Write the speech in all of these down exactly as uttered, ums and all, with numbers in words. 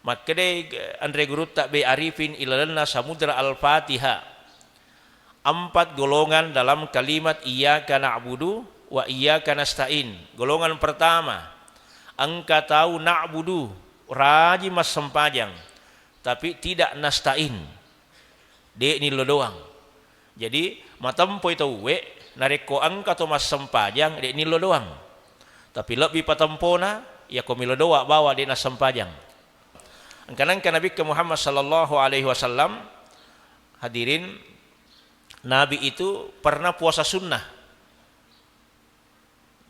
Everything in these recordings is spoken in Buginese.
Makkedai anre gurutta B. Arifin ilalenna Samudra Al-Fatihah, empat golongan dalam kalimat iyyaka na'budu wa iyyaka nasta'in. Golongan pertama, engka tau na'budu, rajin massempajang, tapi tidak nasta'in, de' nillo doang. Jadi, matempoi tauwe, narekko engka to massempajang, de' nillo doang. Tapi lebbi patempona, yako milo doa bawa de' nassempajang. Engka-, engka Nabikka Muhammad sallallahu alaihi wasallam, hadirin, Nabi itu pernah puasa sunnah.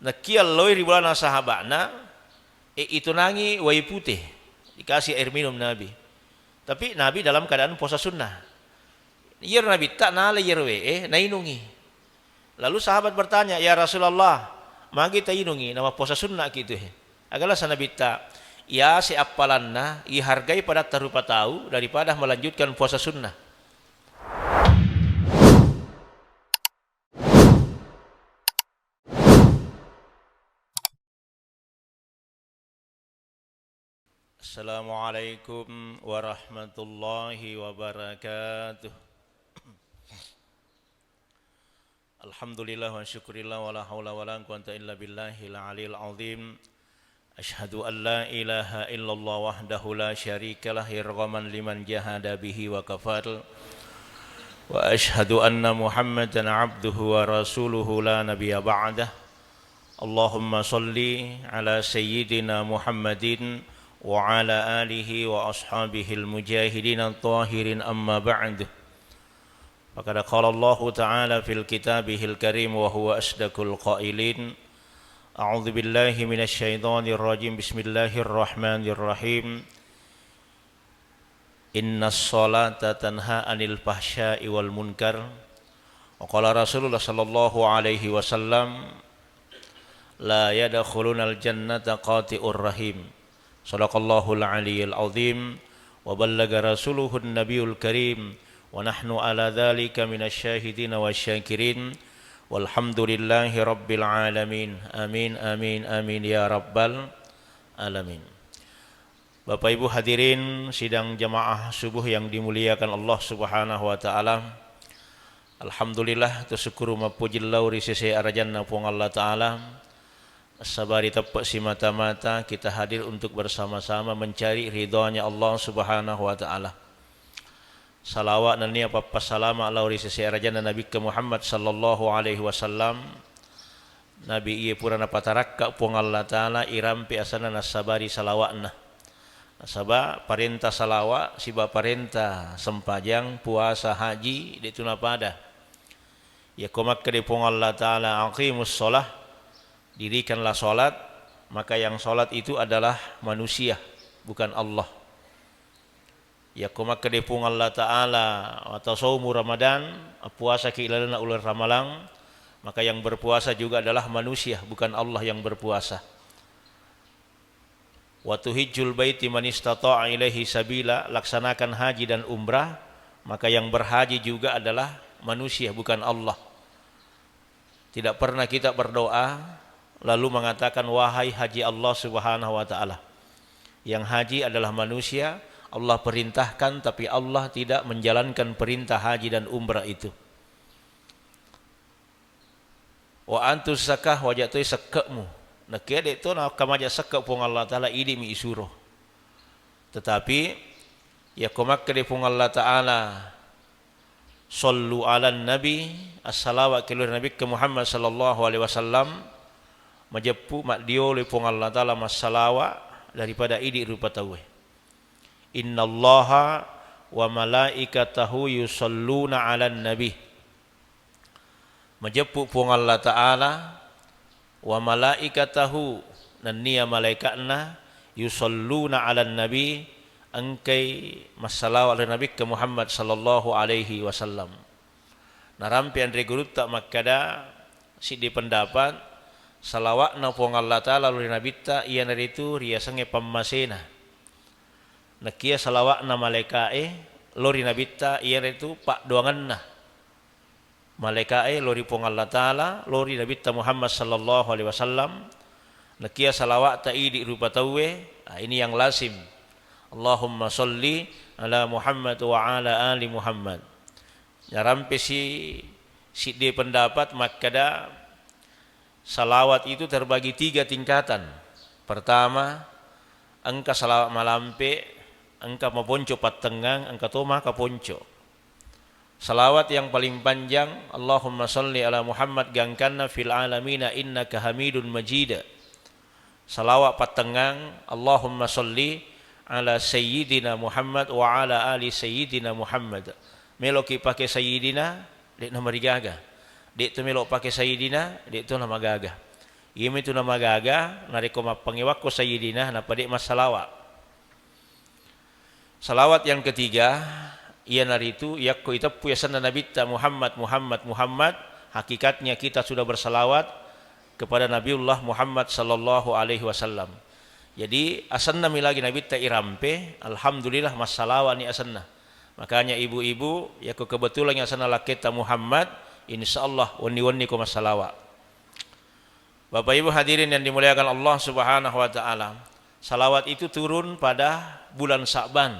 Nakia loi ri bolana sahaba'na, e, itunangi wai pute, dikasih air minum Nabi. Tapi Nabi dalam keadaan puasa sunnah. Iyaro Nabitta nala iyaro we e, nainungi. Lalu sahabat bertanya, "Ya Rasulullah, magi tainungi, namappuasa sunnah ki tu he?" Aga lasa Nabitta, "Iya se appalanna, ihargai padatta rupa tau daripada melanjutkan puasa sunnah." Assalamualaikum warahmatullahi wabarakatuh. Alhamdulillah wa syukurillah wa la haula wa la quwwata illa billahil aliyil azim. Asyhadu an la ilaha illallah wahdahu la syarikalah irghaman liman jahada bihi wa kafar. Wa asyhadu anna Muhammadan abduhu wa rasuluhu la nabiyya ba'dah. Allahumma salli ala sayyidina Muhammadin wa ala alihi wa ashabihil mujahidin at-tahirin, amma ba'du. Faqad qala Allahu ta'ala fil kitabihil karim wa huwa asdaqul qailin. A'udzu billahi minasy syaithanir rajim. Bismillahirrahmanirrahim. Innas salata tanha anil fahsya'i wal munkar. Wa qala Rasulullah sallallahu alaihi wasallam, "La yadkhulunal jannata qati'ur rahim." Sadaqallahul aliyil azim. Wa ballaga rasuluhun nabiyul karim. Wa nahnu ala dzalika minasy syahidina wasy syakirin. Walhamdulillahi rabbil alamin. Amin, amin, amin ya rabbal alamin. Bapak Ibu hadirin sidang jamaah subuh yang dimuliakan Allah Subhanahu wa Ta'ala. Alhamdulillah, tusyukuru mappuji lao ri sese arajanna Puang Allah Ta'ala. Sabari teppe' simata-mata kita hadir untuk bersama-sama mencari ridhonya Allah Subhanahu wa Ta'ala. Salawat nennia pappassalama lao ri sese arajanna Nabikka Muhammad sallallahu alaihi wasallam. Nabi iye pura napatarakka Puang Allah Ta'ala irampe asenna nassabari salawa'na. Nasaba parenta salawa siba parenta sempajang, puasa, haji, de' tu napada. Yakko makkeda Puang Allah Ta'ala, "Aqimus shalah," dirikanlah salat, maka yang salat itu adalah manusia, bukan Allah. Yakko makkeda Puang Allah Ta'ala, "Wa tasumu Ramadan," puasaki ilalenna uleng Ramalang, maka yang berpuasa juga adalah manusia, bukan Allah yang berpuasa. "Wa tuhijjul baiti man istata'a ilaihi sabila," laksanakan haji dan umrah, maka yang berhaji juga adalah manusia, bukan Allah. Tidak pernah kita berdoa lalu mengatakan, "Wahai haji Allah Subhanahu wa Ta'ala." Yang haji adalah manusia, Allah perintahkan, tapi Allah tidak menjalankan perintah haji dan umrah itu. "Wa antus zakah," wajak toi sekke'mu. Nakia de' to nakamaja sekke' Puang Allah Ta'ala, idi'mi isuro. Tetapi yakko makkeda Puang Allah Ta'ala, "Sallu ala nabi," assalawa'ki lao ri Nabikka Muhammad sallallahu alaihi wasallam, majeppu maddioloi Puang Allah Ta'ala massalawa daripada idi' rupa tauwe. "Innallaha wa malaikatahu yusalluna ala nabi." Majeppu Puang Allah Ta'ala, wa malaikatahu, nennia malaika'na, yusalluna ala nabi, engkai massalawa ri Nabikka Muhammad sallallahu alaihi wasallam. Narampe anre gurutta makkeda, siddi pendapat, salawa'na Puang Allah Ta'ala lao ri Nabitta, iyanaritu riasengnge pammasena. Nakia salawa'na malaika'e lao ri Nabitta, iyanaritu paddoangenna. Malaika'e lao ri Puang Allah Ta'ala, lao ri Nabitta Muhammad sallallahu alaihi wasallam, nakia salawa'ta idi' rupa tauwe, ah, ini yang lazim. Allahumma sholli ala Muhammad wa ala ali Muhammad. Narampesi siddi pendapat makkeda salawat itu terbagi tiga tingkatan. Pertama, engka salawat malampe, engka maponco pattengngang, engka to maka ponco. Salawat yang paling panjang, Allahumma sholli ala Muhammad, gangkanna fil alamina innaka hamidun majid. Salawat pattengngang, Allahumma sholli ala sayyidina Muhammad wa ala ali sayyidina Muhammad. Meloki pake sayyidina, de' namarigaga. De' tu melo pake sayyidina, de' tu namagaga. Iyami tu namagaga, narekko mappangewakko sayyidina, nappa de' massalawa. Salawat yang ketiga, iyanaritu yakko iteppu yasenna Nabitta Muhammad, Muhammad, Muhammad, hakikatnya kita sudah bersalawat kepada Nabiullah Muhammad sallallahu alaihi wasallam. Jadi, asenna mi lagi Nabitta irampe, alhamdulillah, massalawa ni asenna. Makanya ibu-ibu, yakko kebetulan asenna lakketta Muhammad, insya Allah wenni-wenni ko massalawa. Bapak Ibu hadirin yang dimuliakan Allah Subhanahu wa Ta'ala, salawat itu turun pada bulan Sa'ban.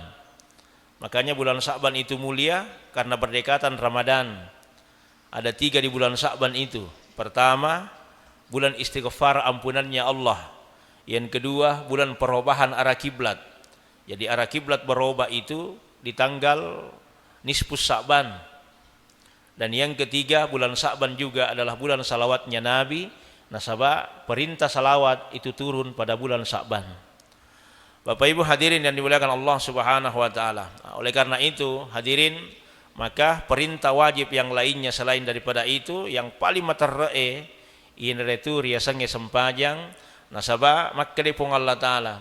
Makanya, bulan Sa'ban itu mulia karena berdekatan Ramadan. Ada tiga di bulan Sa'ban itu. Pertama, bulan istighfar, ampunannya Allah. Yang kedua, bulan perubahan arah kiblat. Jadi, arah kiblat berubah itu di tanggal nisfu Sa'ban. Dan yang ketiga, bulan Sa'ban juga adalah bulan salawatnya Nabi, nasaba perintah salawat itu turun pada bulan Sa'ban. Bapak Ibu hadirin yang dimuliakan Allah Subhanahu wa Ta'ala. Nah, oleh karena itu, hadirin, maka perintah wajib yang lainnya selain daripada itu, yang paling materre'e, iyanaritu riasengnge sempajang, nasaba makkeda Puang Allah Ta'ala,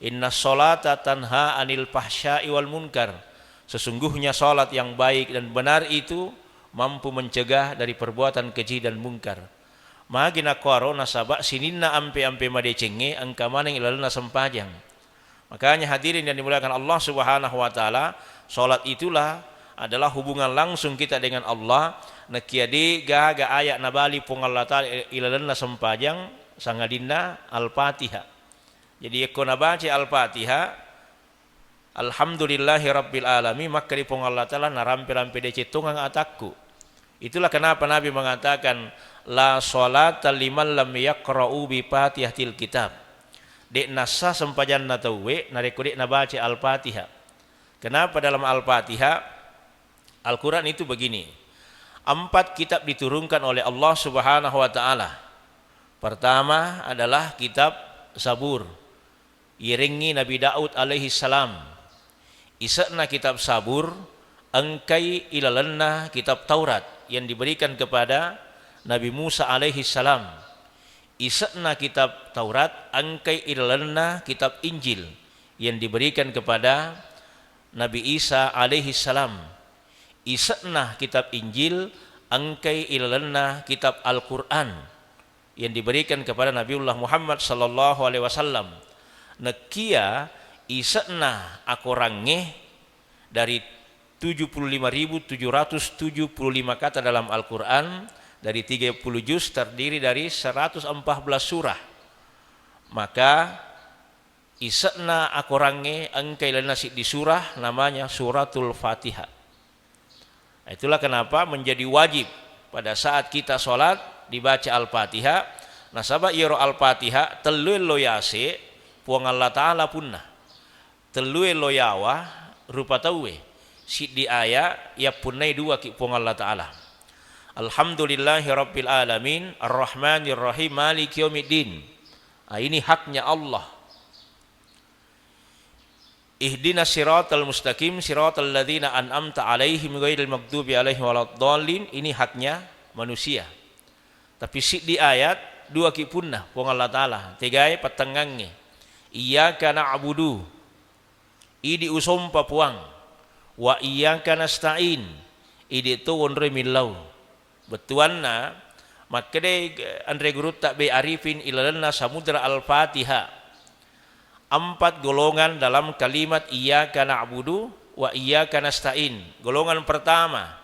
"Inna sholata tanha anil fahsya'i wal munkar." Sesungguhnya salat yang baik dan benar itu mampu mencegah dari perbuatan keji dan mungkar. Magi nakkuaro, nasaba sininna ampe-ampe madecengnge engka maneng ilalenna sempajang. Makanya hadirin yang dimuliakan Allah Subhanahu wa Ta'ala, salat itulah adalah hubungan langsung kita dengan Allah. Nakia de gaga ayat nabali Puang Allah Ta'ala ilalenna sempajang, sangadinna Al-Fatihah. Jadi, yakko nabaca Al-Fatihah, "Alhamdulillahi Rabbil Alamin," makkeda Puang Allah Ta'ala, "Narampe-rampe deceng tongang atakku." Itulah kenapa Nabi mengatakan, "La sholata liman lam yaqra'u bi Fatihatil Kitab." De' nassa sempajanna tauwe narekko de' nabaca Al-Fatihah. Kenapa dalam Al-Fatihah? Al-Quran itu begini. Empat kitab diturunkan oleh Allah Subhanahu wa Ta'ala. Pertama adalah kitab Zabur. Irengngi Nabi Daud alaihi salam. Ise'na kitab Zabur engkai ilalenna kitab Taurat yang diberikan kepada Nabi Musa alaihi salam. Ise'na kitab Taurat engkai ilalenna kitab Injil yang diberikan kepada Nabi Isa alaihi salam. Ise'na kitab Injil engkai ilalenna kitab Al-Quran yang diberikan kepada Nabiullah Muhammad sallallahu alaihi wasallam. Nakia ise'na akorangnge dari tujuh puluh lima ribu tujuh ratus tujuh puluh lima kata dalam Al-Quran, dari tiga puluh juz terdiri dari seratus empat belas surah. Maka ise'na akorangnge engkai lalenna siddi surah, namanya Suratul Fatihah. Itulah kenapa menjadi wajib pada saat kita sholat dibaca Al-Fatihah. Nasaba iyaro Al-Fatihah tellue lo yase Puang Allah Ta'ala punna. Tellue lo yawa rupa tauwe. Siddi aya yappunnai dua ki Puang Allah Ta'ala. "Alhamdulillahi Rabbil Alamin, Ar-Rahmanir Rahim, Maliki Yaumiddin." Ah, ini haknya Allah. "Ihdinas siratal mustaqim, siratal ladzina an'amta 'alaihim ghairil maghdubi 'alaihim waladdallin." Ini haknya manusia. Tapi siddi ayat, dua ki punna Puang Allah Ta'ala. Tegae pattengngangnge. "Iyyaka na'budu." Idi usompa Puang. "Wa iyyaka nasta'in." Idi to wonroi millau. Bettuanna, makkeda anre gurutta B. Arifin ilalenna Samudra Al-Fatihah. Empat golongan dalam kalimat iyyaka na'budu wa iyyaka nasta'in. Golongan pertama,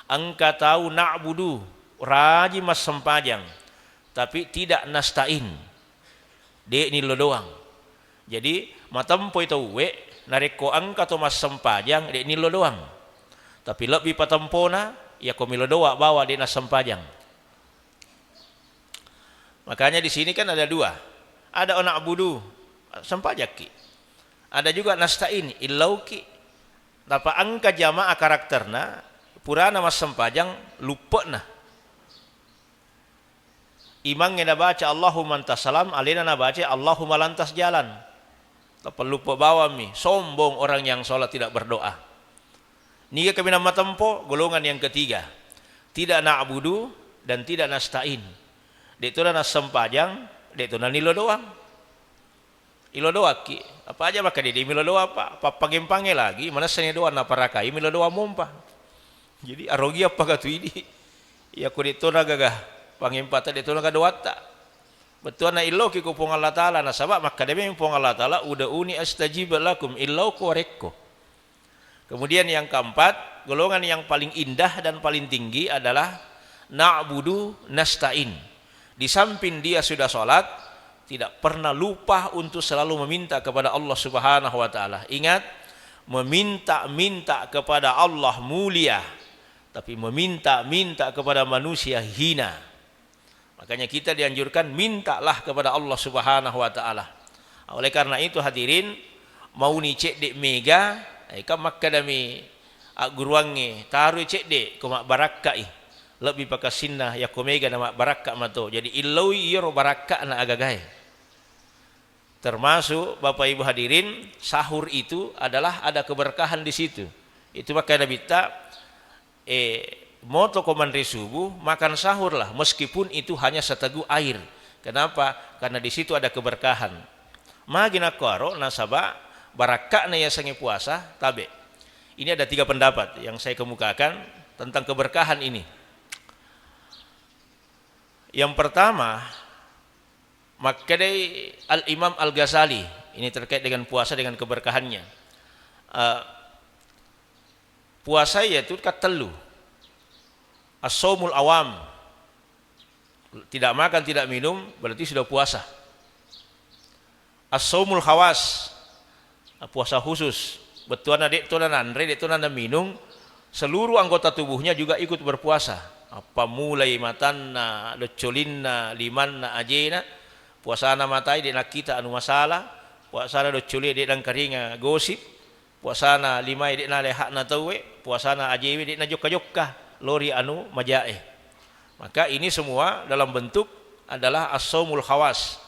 engka tau na'budu, rajin massempajang, tapi tidak nasta'in. De'ni lo doang. Jadi, matempoi tauwe, Narekko engka to massempajang, de' nillo doang. Tapi lebbi patempona, iyako milo doa bawa de' nassempajang. Makanya di sini kan ada dua. Ada na'budu, sempajakki. Ada juga nasta'in, illauki. Tapa engka jamaah karakterna, purana massempajang, luppe'na. Imangnge nabaca Allahumma antas salam, alena nabaca Allahumma lantas jalan. Tappa luppe bawammi, sombong orang yang sholat tidak berdoa. Niga kaminang matempo, golongan yang ketiga. Tidak na'budu dan tidak nasta'in. De'tona nassempajang, de'tona nilo doang. Ilo doakki, apa aja makkeda de' milo doa, Pak. Pappangempangnge lagi, manessani doa naparakai milo doa mompa. Jadi arogi apa katu idi. Iyako de'tona gaga pangempata, de'tona gaga doatta. Bettuanna illoki ko Puang Allah Ta'ala, nasaba makkeda memang Puang Allah Ta'ala, "Ud'uni astajib lakum," illau ko warekko. Kemudian yang keempat, golongan yang paling indah dan paling tinggi adalah na'budu nasta'in. Di samping dia sudah sholat, tidak pernah lupa untuk selalu meminta kepada Allah Subhanahu wa Ta'ala. Ingat, meminta-minta kepada Allah mulia, tapi meminta-minta kepada manusia hina. Makanya kita dianjurkan mintalah kepada Allah Subhanahu wa Ta'ala. Oleh karena itu, hadirin, mauni cedde' mega, eh, kan makkedami agguruangnge, taroi cedde' ko mabbarakkai, lebbi pakassinna yakko mega na mabbarakka mato. Jadi illoi iyaro barakka'na agagae. Termasuk, Bapak Ibu hadirin, sahur itu adalah ada keberkahan di situ. Itu makanya Nabitta, eh, moto ko manre subuh, makan sahurlah, meskipun itu hanya seteguk air. Kenapa? Karena di situ ada keberkahan. Magi nakkuaro, nasaba barakka'na yasengnge puasa, tabe. Ini ada tiga pendapat yang saya kemukakan tentang keberkahan ini. Yang pertama, makkedai Al-Imam Al-Ghazali, ini terkait dengan puasa, dengan keberkahannya. Eh, puasa itu kan tellu. As-saumul awam, tidak makan, tidak minum, berarti sudah puasa. As-saumul khawas, puasa khusus. Bettuanna de'tona nanre, de'tona naminung, seluruh anggota tubuhnya juga ikut berpuasa. Appammulai matanna, doccolinna, limanna, ajena, puasana matai de' nakkita anu masalah, puasana doccolie de' nangkaringa gosip, puasana limae de' nalai hakna tauwe, puasana ajewe de' najokka-jokka lori anu majae. Maka ini semua dalam bentuk adalah as-saumul khawas.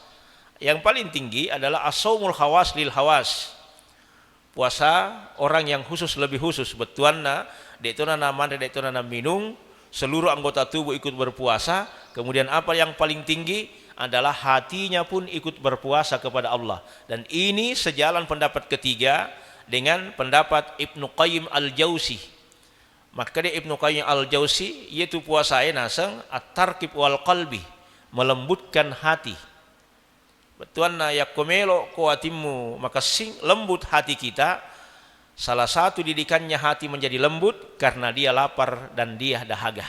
Yang paling tinggi adalah as-saumul khawas lil khawas. Puasa orang yang khusus lebih khusus, bettuanna de'tona namanre, de'tona naminung, seluruh anggota tubuh ikut berpuasa. Kemudian apa yang paling tinggi adalah hatinya pun ikut berpuasa kepada Allah. Dan ini sejalan pendapat ketiga dengan pendapat Ibnu Qayyim Al-Jauzi. Makkeda Ibnu Qayyim Al-Jauzi, iyatu puasae naseng at-tarqib wal qalbi, melembutkan hati. Bettuanna yakko melo ko atimmu makessing, lembut hati kita, salah satu didikannya hati menjadi lembut karena dia lapar dan dia dahaga.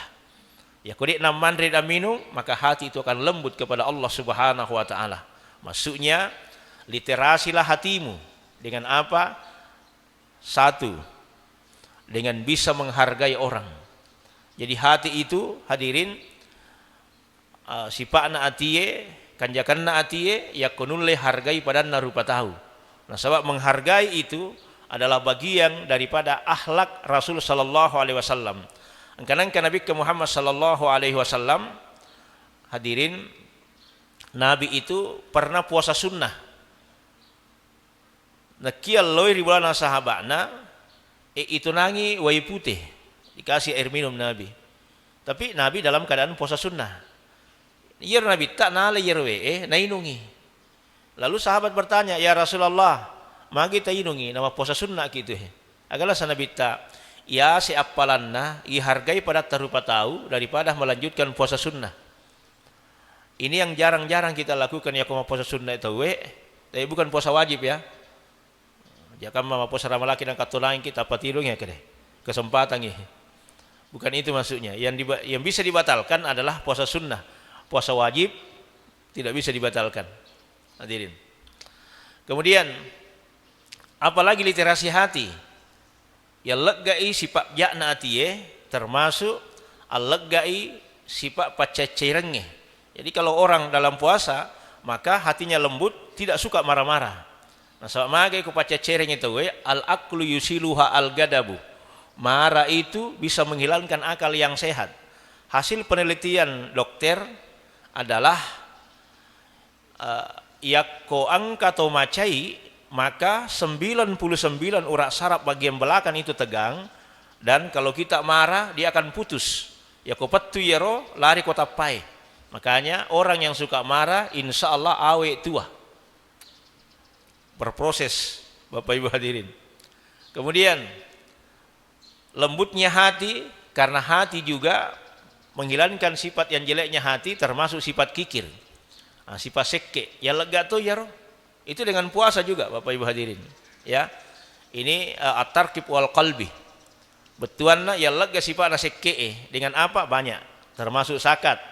Yakko de' namanre dan minum, maka hati itu akan lembut kepada Allah Subhanahu wa Ta'ala. Maksudnya, literasilah hatimu dengan apa? Satu, dengan bisa menghargai orang. Jadi hati itu, hadirin, eh, sipa'na atie, kanjakanna atie, yakko nulle hargai padanna rupa tau. Nasaba menghargai itu adalah bagian daripada akhlak Rasul sallallahu alaihi wasallam. Engka-, engka Nabikka Muhammad sallallahu alaihi wasallam, hadirin, Nabi itu pernah puasa sunnah. Nakia loi ri bolana sahaba'na, e, itunangi wai pute, dikasih air minum Nabi. Tapi Nabi dalam keadaan puasa sunnah. Iyaro Nabitta nala iyaro we e, nainungi. Lalu sahabat bertanya, "Ya Rasulullah, magi tainungi, namappuasa sunnah ki tu he?" Aga lasa Nabitta, "Yase appalanna, ihargai padatta rupa tau daripada melanjutkan puasa sunnah." Ini yang jarang-jarang kita lakukan, yakko mappuasa sunnah tauwe, tapi bukan puasa wajib ya. Jakamma mappuasa ramalaki nangkattonangki tappa tilung ya kede. Kesempatan ini. Bukan itu maksudnya. Yang diba-, yang bisa dibatalkan adalah puasa sunnah. Puasa wajib tidak bisa dibatalkan. Hadirin. Kemudian, Apalagi literasi hati. Yalleggai sifat ja'na atie, termasuk alleggai sifat paccairengnge. Jadi kalau orang dalam puasa, maka hatinya lembut, tidak suka marah-marah. Nasaba magai ko paccairengnge tauwe, al-aqlu yusiluha al-ghadabu. Marah itu bisa menghilangkan akal yang sehat. Hasil penelitian dokter adalah, eh, yakko engka to macai, maka sembilan puluh sembilan urat saraf bagian belakang itu tegang, dan kalau kita marah, dia akan putus. Yakko pettu iyaro, lari ko tappai. Makanya orang yang suka marah, insya Allah awe tua. Berproses, Bapak Ibu hadirin. Kemudian, lembutnya hati, karena hati juga menghilangkan sifat yang jeleknya hati, termasuk sifat kikir. Ah, sifat sekke. Ya lega to iyaro. Itu dengan puasa juga, Bapak Ibu hadirin. Ya. Ini, eh, at-tarkib wal qalbi. Bettuanna ya lega sifatna sekke, eh. Dengan apa? Banyak. Termasuk zakat,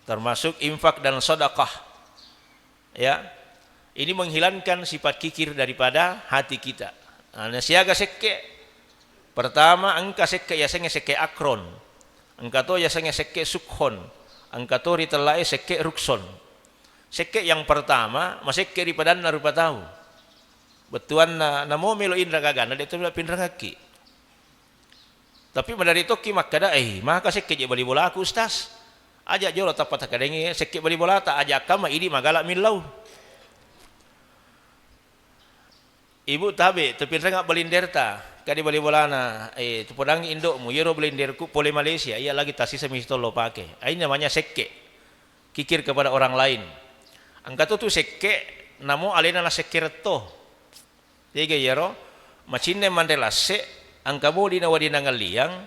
termasuk infak dan sedekah. Ya. Ini menghilangkan sifat kikir daripada hati kita. Nah, nasiaga sekke. Pertama, engka sekke yasengnge sekke akron. Engka to yasengnge sekke sukhon. Engka to ritellae sekke rukson. Sekke yang pertama, masekke ri padanna rupa tau. Bettuanna, namo melo inra gagana, de' to melo pinrengekki. Tapi maderri tokki makkeda, "Eh, maka sekke je bali bolaku, Ustaz." Aja jolo tappa takadengi sekke bali bolata, aja kamma idi magala millau. Ibu tabe, tupinrenga balinderta, kade bali bolana, eh, tupodangi indo'mu, yero balinderku pole Malaysia, iya lagi tasisa misi tollo pake. Ah, ini namanya sekke. Kikir kepada orang lain. Engka to tu sekke, namo alena na sekke retto. Tega iyaro, macinna manre lasse, engka modi na wedding nangelliang,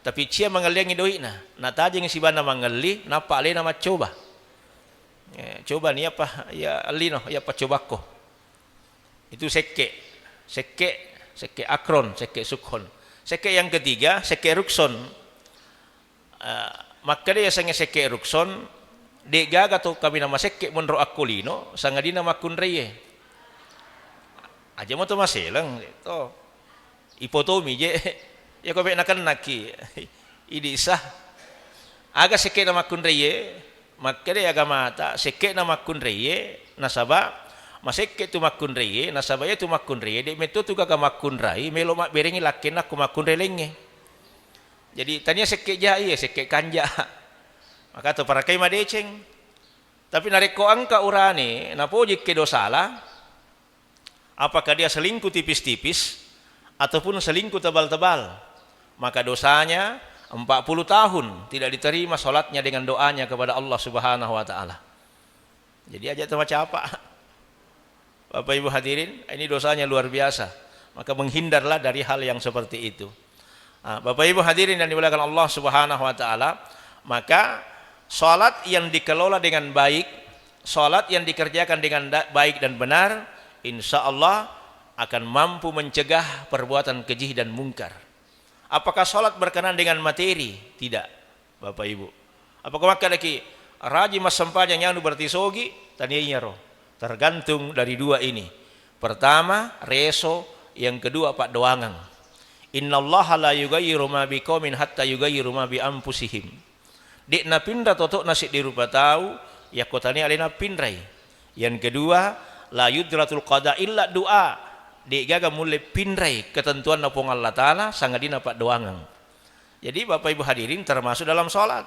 tapi cia mangelliangi doi'na, natajengi sibanna mangelli, nappa alena maccoba. Eh, coba ni apa, ya, lino, ya, paccobakko. Itu sekke, sekke, sekke akron, sekke sukhon. Sekke yang ketiga, sekke rukson. Eh, makkeda yasengnge sekke rukson, de'gaga to kaminang masekke monro akko lino, sangadinna makkunraie. Aja mo to maseleng, to. Ipotomi je, ya ko be nakennaki, idi sah. Aga sekke'na makkunraie, makkeda agamata, sekke'na makkunraie, nasaba masekke tu makkunraie, nasaba iya tu makkunraie, de' metto tu gaga makkunrai, melo mabberengi lakkenna ko makkunrai laingnge. Jadi, tania sekke jai, ya sekke kanja. Maka to parakai madeceng. Tapi narekko engka urane, napojikke dosala, apakah dia selingkuh tipis-tipis ataupun selingkuh tebal-tebal, maka dosanya empat puluh tahun tidak diterima sholatnya dengan doanya kepada Allah Subhanahu wa Ta'ala. Jadi, aja tau macapa. Bapak Ibu hadirin, ini dosanya luar biasa. Maka menghindarlah dari hal yang seperti itu. Ah, Bapak Ibu hadirin yang dimuliakan Allah Subhanahu wa Ta'ala, maka sholat yang dikelola dengan baik, sholat yang dikerjakan dengan da-, baik dan benar, insya Allah akan mampu mencegah perbuatan keji dan mungkar. Apakah sholat berkenaan dengan materi? Tidak, Bapak Ibu. Apakah makkedaki, "Rajin massempajang yanu berarti sogi"? Tania iyaro. Tergantung dari dua ini. Pertama, reso, yang kedua, paddoangeng. "Innallaha la yughayyiru ma biqaumin hatta yughayyiru ma bi anfusihim." De' napinra toto'na seddi rupa tau, yakko tania alena pinrai. Yang kedua, la yudratul qada illa du'a. De' gaga mulle pinrai ketentuanna Puang Allah Ta'ala, sangadinna paddoangeng. Jadi, Bapak Ibu hadirin, termasuk dalam sholat.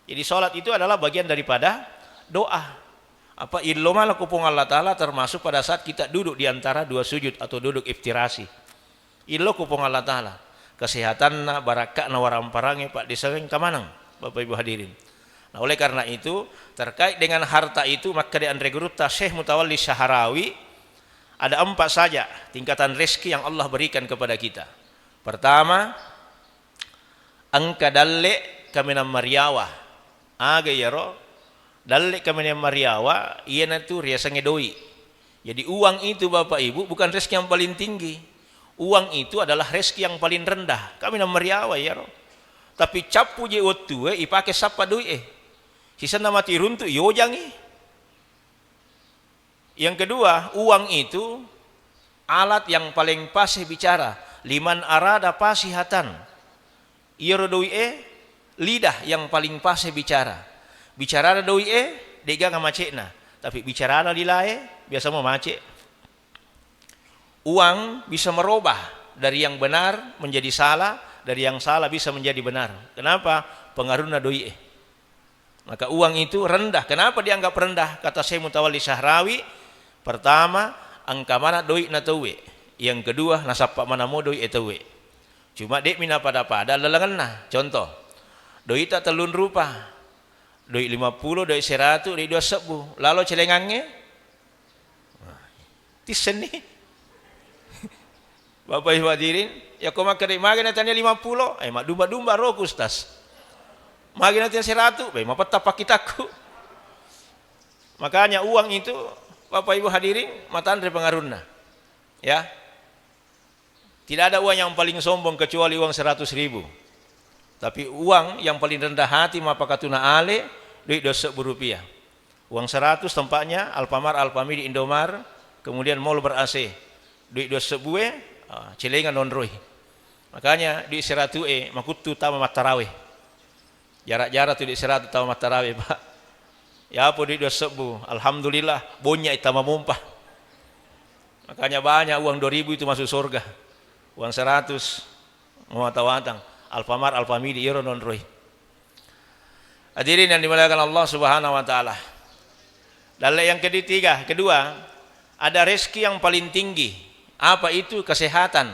Jadi, sholat itu adalah bagian daripada doa. Apa, illo mala ku Puang Allah Ta'ala, termasuk pada saat kita duduk di antara dua sujud atau duduk iftirasi. Illo ku Puang Allah Ta'ala. Kesehatanna, barakka'na, waramparangnge, paddisengeng kamaneng, Bapak Ibu hadirin. Nah, oleh karena itu, terkait dengan harta itu, makkeda anre gurutta Syekh Mutawalli Syahrawi, ada empat saja tingkatan rezeki yang Allah berikan kepada kita. Pertama, engka dalle' kaminang mariawa. Aga iyaro? Dalle' kaminang mariawa, iyanatu riasengnge doi'. Jadi, uang itu, Bapak Ibu, bukan rezeki yang paling tinggi. Uang itu adalah rezeki yang paling rendah. Kaminang mariawa iyaro. Tapi cappu je wettue ipake sappa doi'e. Sisenna matu iruntu', iojangi. Yang kedua, uang itu Alat yang paling fase bicara, liman arada fasihatan. Iyaro doi'e, lidah yang paling fase bicara. Bicarana doi'e, de'gaga macetna, tapi bicarana lilae biasa mo macet. Uang bisa merubah dari yang benar menjadi salah, dari yang salah bisa menjadi benar. Kenapa? Pengaruhna doi'e. Maka uang itu rendah. Kenapa dianggap rendah? Kata Syekh Mutawalli Syahrawi, pertama, engka maneng doi'na tauwe. Yang kedua, nasappa maneng mo doi'e tauwe. Cuma de'mi napada-pada lalengenna. Contoh, doi'ta tellung rupa. Doi' lima pulo, doi' seratu, doi' dua sebbu. Lalo celengangnge? Tissenni. Bapak Ibu hadirin, yakko makkeda magi natania lima pulo, eh, maddumba-dumba roku, Ustaz. Magi natania seratu, beh, mapetta pakkitakku. Makanya uang itu, Bapak Ibu hadirin, matanre pengaruhna. Ya. Tidak ada uang yang paling sombong kecuali uang seratus ribu. Tapi uang yang paling rendah hati, mappakatuna ale, doi' dua sebbu rupiah. Uang seratus tempatnya Alfamart, Alfamidi, Indomart, kemudian mall ber-A C. Doi' dua sebbue, ah, celenga nonroi. Makanya doi' seratue makuttu tama mattarawe. Jarak-jarak tu doi' seratu tama mattarawe, Pak. Yapo doi' dua sebbu, alhamdulillah, bonnyai tama mompa. Makanya banyak uang dua ribu itu masuk surga. Uang seratus, mawatang-watang. Alfamart, Alfamidi, iyaro nonroi. Hadirin yang dimuliakan Allah Subhanahu wa Ta'ala. Dalle yang ketiga, kedua, ada rezeki yang paling tinggi. Apa itu? Kesehatan.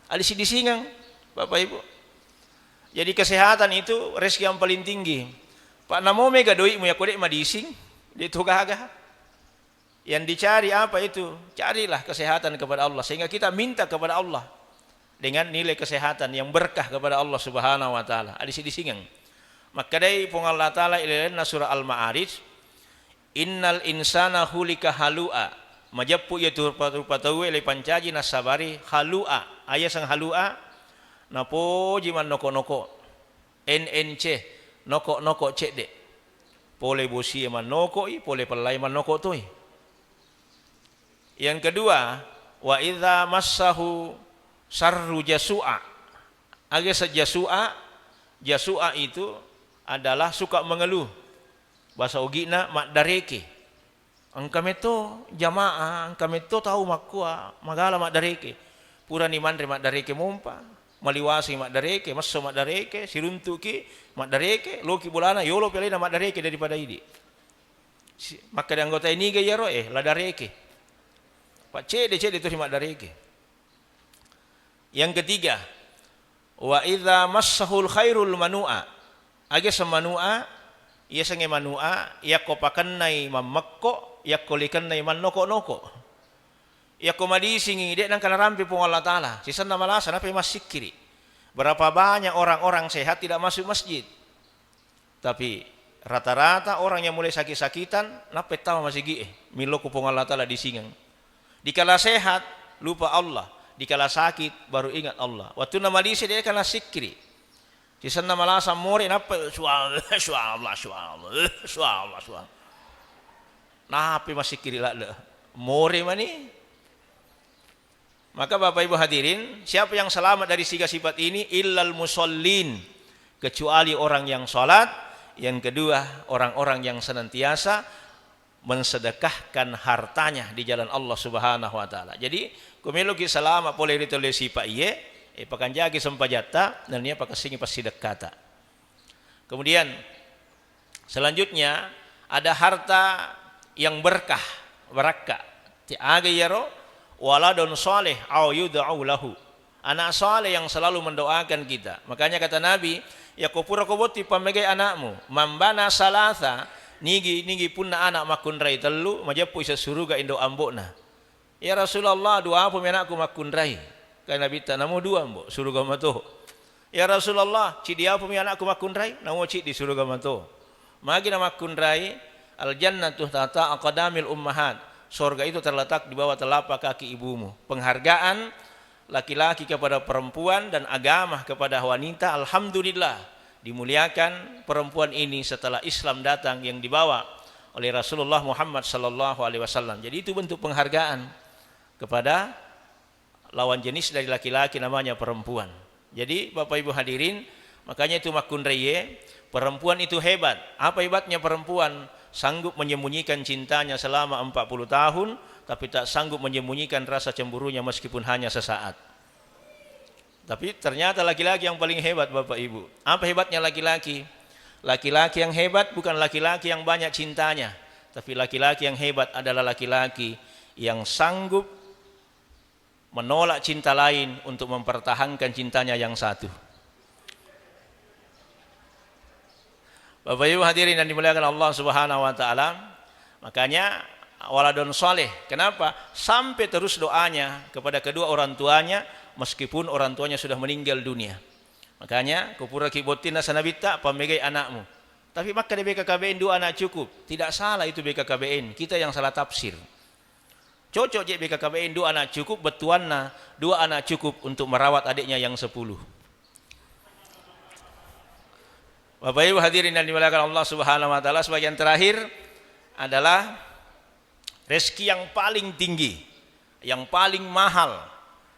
Alisi disingeng, Bapak Ibu. Jadi kesehatan itu rezeki yang paling tinggi. Pak, namo mega doi'mu yakko de' madising, de' to gaga. Yang dicari apa itu? Carilah kesehatan kepada Allah, sehingga kita minta kepada Allah dengan nilai kesehatan yang berkah kepada Allah Subhanahu wa Ta'ala. Alisi disingeng. Makkedai Puang Allah Ta'ala ilalenna surah Al-Ma'arij, "Innal insana khuliqa halu'a." Majeppu iya tu rupa-rupa tauwe le pancaji nassabari halu'a. Ayaseng halu'a? Napoji mannoko-noko. N N C, noko-noko cedde. Pole bosie mannokoi, pole pellai mannoko toi. Yang kedua, wa idza massahu syarru jasu'a. Aga se jasu'a? Jasu'a itu adalah suka mengeluh. Bahasa Ugi'na maddareke. Engka metto jamaah, engka metto tau makkua magala maddareke. Purani manre maddareke mompa, maliwasi maddareke, messo maddareke, siruntuki maddareke, loki bolana, yolo pi alena maddareke daripada idi. Si-, makkeda anggota, "Niga iyaro?" "Eh, la dareke." Pak, cedde-cedde tu ri maddareke. Yang ketiga, wa idza massahul khairul manu'a. Aga se manu'a? Iyasengnge manu'a, yakko pakennai mammekko, yakko likennai mannoko-noko. Yakko madisingi, de' nengka narampe Puang Allah Ta'ala. Sisenna malasa, nappai massikkiri. Berapa banyak orang-orang sehat tidak masuk masjid. Tapi rata-rata orang yang mulai sakit-sakitan, nappa tama masigi e, millau ku Puang Allah Ta'ala disingeng. Dikala sehat, lupa Allah. Dikala sakit, baru ingat Allah. Wattunna madising, de' nengka nassikkiri. Sisenna malasa more, nappa, "Subhanallah, subhanallah, subhanallah, subhanallah, subhanallah." Nappai massikkiri ladde. More mani. Maka Bapak Ibu hadirin, siapa yang selamat dari tiga sifat ini? Illal musallin, kecuali orang yang salat. Yang kedua, orang-orang yang senantiasa mensedekahkan hartanya di jalan Allah Subhanahu wa Ta'ala. Jadi, ku meloki salama pole ri telle sipa iye, e, pakanjaki sempajatta, nennia pakessingi passidekkata. Kemudian, selanjutnya, ada harta yang berkah, barakka. Ti aga iyaro? Waladun saleh au yud'au lahu. Anak saleh yang selalu mendoakan kita. Makanya kata Nabi, "Yakko pura ko botting pammegai anakmu, mambana salasa, nigi, nigi punna anak makkunrai tellu, majeppu ise suruga indo ambo'na." "Ya Rasulullah, dua apami anakku makkunrai?" Kata Nabitta, "Namo dua, Ambo, suruga mato." "Ya Rasulullah, ciddi apami anakku makkunrai?" "Namo ciddi, suruga mato." Magi namakkunrai? "Al-jannatu tahta aqdamil ummahat." Sorga itu terletak di bawah telapak kaki ibumu. Penghargaan laki-laki kepada perempuan dan agama kepada wanita, alhamdulillah, dimuliakan perempuan ini setelah Islam datang yang dibawa oleh Rasulullah Muhammad sallallahu alaihi wasallam. Jadi, itu bentuk penghargaan kepada lawan jenis dari laki-laki namanya perempuan. Jadi, Bapak Ibu hadirin, makanya itu makkunraiye, perempuan itu hebat. Apa hebatnya perempuan? Sanggup menyembunyikan cintanya selama empat puluh tahun, tapi tak sanggup menyembunyikan rasa cemburunya meskipun hanya sesaat. Tapi ternyata laki-laki yang paling hebat, Bapak Ibu. Apa hebatnya laki-laki? Laki-laki yang hebat bukan laki-laki yang banyak cintanya, tapi laki-laki yang hebat adalah laki-laki yang sanggup menolak cinta lain untuk mempertahankan cintanya yang satu. Bapak Ibu hadirin yang dimuliakan Allah Subhanahu wa taala, makanya waladun saleh, kenapa? Sampai terus doanya kepada kedua orang tuanya meskipun orang tuanya sudah meninggal dunia. Makanya, kupuraki bottinna sanabitta, pammegai anakmu. Tapi makkeda B K K B N dua anak cukup. Tidak salah itu B K K B N, kita yang salah tafsir. Cocok je B K K B N dua anak cukup, bettuanna dua anak cukup untuk merawat adiknya yang sepuluh. Bapak Ibu hadirin yang dimuliakan Allah Subhanahu wa taala, sebagian terakhir adalah rezeki yang paling tinggi, yang paling mahal.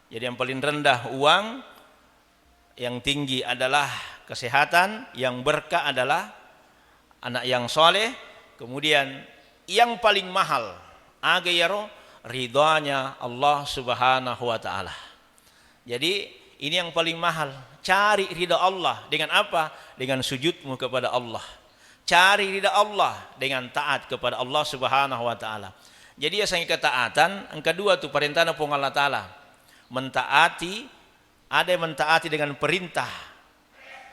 Jadi yang paling rendah uang, yang tinggi adalah kesehatan, yang berkah adalah anak yang soleh, kemudian yang paling mahal, aga iyaro, ridhanya Allah Subhanahu wa taala. Jadi, ini yang paling mahal. Cari ridha Allah dengan apa? Dengan sujudmu kepada Allah. Cari ridha Allah dengan taat kepada Allah Subhanahu wa taala. Jadi, yasengnge ketaatan, engka dua tu parentana Puang Allah Taala. Mentaati, ada yang mentaati dengan perintah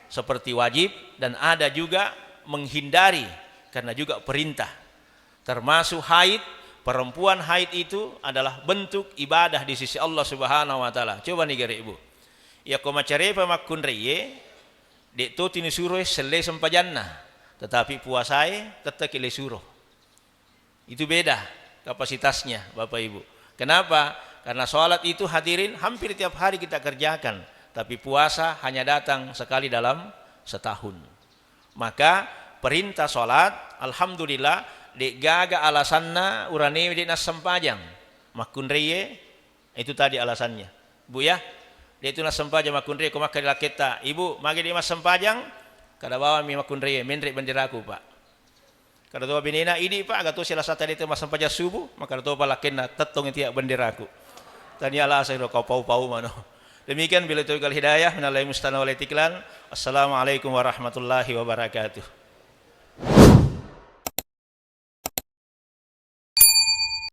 seperti wajib, dan ada juga menghindari karena juga perintah. Termasuk haid, perempuan haid itu adalah bentuk ibadah di sisi Allah Subhanahu wa taala. Coba ni gare, Bu. Yakko macarepa makkunraiye, de' to tini suroi selle sempajanna, tetapi puasae tetteki le suro. Itu beda kapasitasnya, Bapak Ibu. Kenapa? Karena sholat itu, hadirin, hampir tiap hari kita kerjakan, tapi puasa hanya datang sekali dalam setahun. Maka perintah sholat, alhamdulillah, de' gaga alasanna uranewe de' nassempajang. Makkunraiye, itu tadi alasannya. Bu ya, de' tu nassempajang makkunraiye, ko makkeda lakketta, "Ibu, magi de' massempajang?" Kada bawammi makkunraiye, "Menre' benderaku, Pak." Kada to benena, "Idi', Pak, aga to siala sata de' tu massempajang subuh?" Makkada topa lakkenna, "Tettongi tiya' benderaku." Tania lasa ro kau pau-pau mano. Demikian, billahi taufiq wal hidayah, minallahi musta'an wal i'tiklan. Assalamualaikum warahmatullahi wabarakatuh.